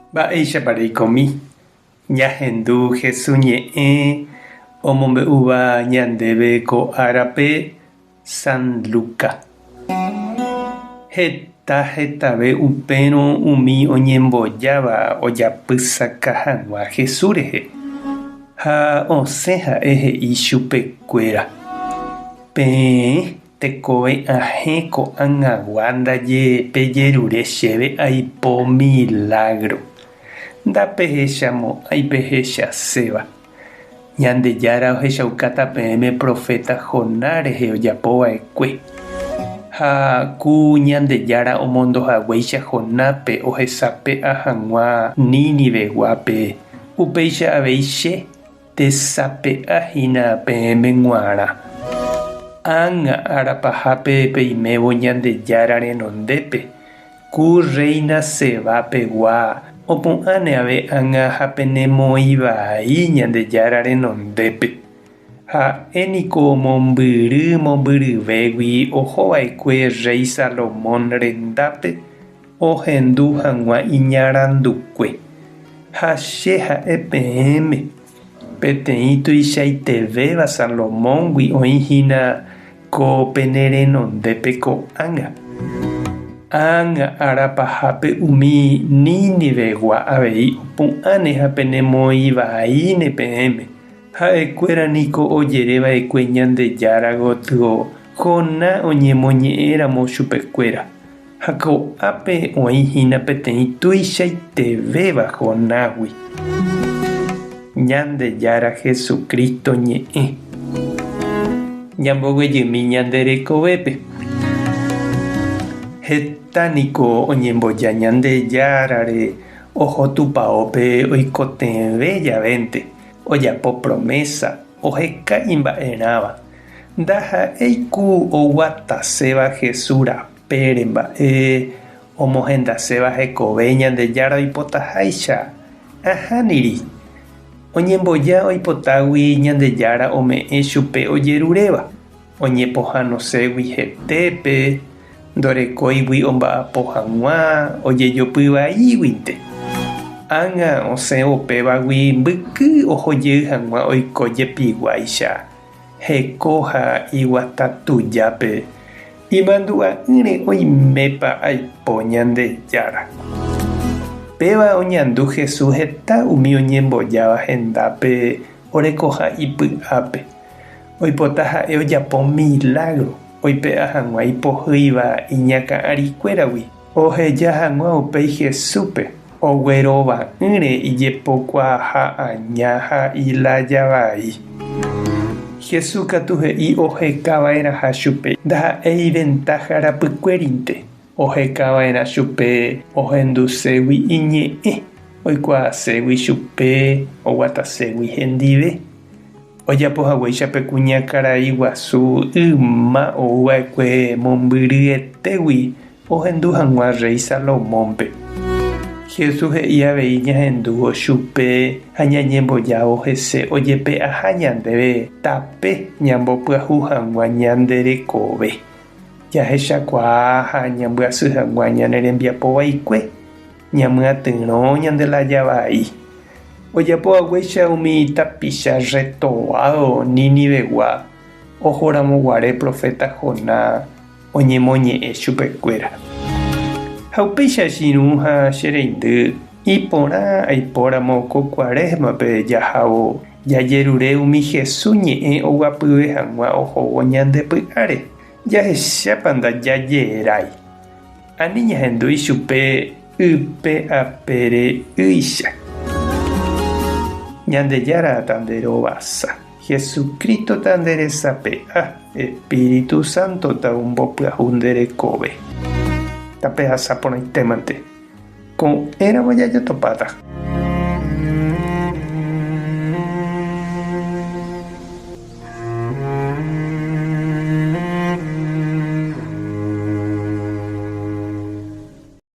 Mba'éichapa reikomi ñahendu Hesu ñe'ẽ omombe'úva ñandéve ko árape San Luca. Heta hetave upérõ umi oñembojáva ojapysaka hag̃ua Hesu rehe, ha osẽ ha'e he'i chupekuéra, Peẽ Tekove ahẽ ko'ag̃agua ndaje pejerure chéve aipo milágro. Ndapehechamo'ãi pehechaséva. Ñandejára ohechaukáta peẽme proféta Jonás rehe ojapo va'ekue. Ha ku Ñandejára omondo haguéicha Jonáspe ohesape'a hag̃ua Níniveguápe, upéicha avei che, Tesape'a hína peẽme g̃uarã. Ág̃a ára pahápe peimévo Ñandejára renondépe, ku rréina Sebá pegua opu'ãne ave ág̃a ha penemoĩ vai Ñandejára renondépe. Ha'e niko mombyry mombyryvégui oho va'ekue rréi Salomón rendápe ohendu hag̃ua iñarandukue. Ha che ha'e peẽme, peteĩ tuichaitevéva Salomóngui oĩ hína ko pene renondépe ko'ág̃a. Ág̃a ára pahápe umi Ninivegua avei opu'ãne ha penemoĩ vaíne peẽme. Ha'ekuéra niko ojere va'ekue Ñandejára gotyo Jonás oñemoñe'ẽramo chupekuéra. Ha ko'ápe oĩ hína peteĩ tuichaitevéva Jonásgui. Ñandejára Jesucristo ñe'ẽ. Ñamboguejymi ñande rekovépe. Heta niko oñemboja Ñandejárare oho tupaópe oikotevẽ javénte, ojapo promesa, oheka imba'erãva. Ndaha'éi ku oguataséva Jesús rapére mba'e omohendaséva hekove Ñandejára oipotaháicha. Ahániri. Oñemboja oipotágui Ñandejára ome'ẽ chupe ojeruréva, oñepohãnoségui hetépe, ndorekóigui omba'apo hag̃ua, ojejopy vaíguinte. Ág̃a osẽ upévagui mbyky oho jey hag̃ua oiko jepiguáicha. Heko ha iguata tujápe, imandu'a'ỹre oimépa aipo Ñandejára. Péva oñandu Jesús heta umi oñembojáva hendápe orekoha ipy'ápe. Oipota ha'e ojapo milágro oipe'a hag̃ua ipohýiva iñakã'arikuéragui, oheja hag̃ua upéi Jesúspe oguerova'ỹre ijepokuaaha aña ha ilája vai. Jesús katu he'i oheka va'erãha chupe ndaha'éi ventáha rapykuérinte, oheka va'erã chupe ohenduségui iñe'ẽ, oikuaaségui chupe, oguataségui hendive. Ojapo haguéicha pe kuñakarai guasu yma ou va'ekue mombyryetégui ohendu hag̃ua rréi Salomónpe. Jesús he'i avei ñahendúvo chupe ha ñañembojávo hese ojepe'aha ñandéve tape ñambopyahu hag̃ua ñande rekove, jahechakuaa ha ñambyasy hag̃ua ñane rembiapo vaikue, ñamyatyrõ ñande laya vai. Ojapo haguéicha umi tapicha rretovádo Ninivegua ohoramoguare proféta Jonás oñemoñe'ẽ chupekuéra. Ha upéicha che irũ ha che reindy, iporã aipóramo ko Cuaresma-pe jahávo jajerure umi Jesús ñe'ẽ oguapyve hag̃ua ohóvo ñande py'áre, jahechápa ndajajerái. Ani ñahendu ichupe ype apére ýicha. Ñandejára tanderovasa. Jesucristo ta nde resape'a, Espíritu Santo ta ombopyahu nde rekove. Tapehasa porãitémante. Ko'ẽramo jajotopáta.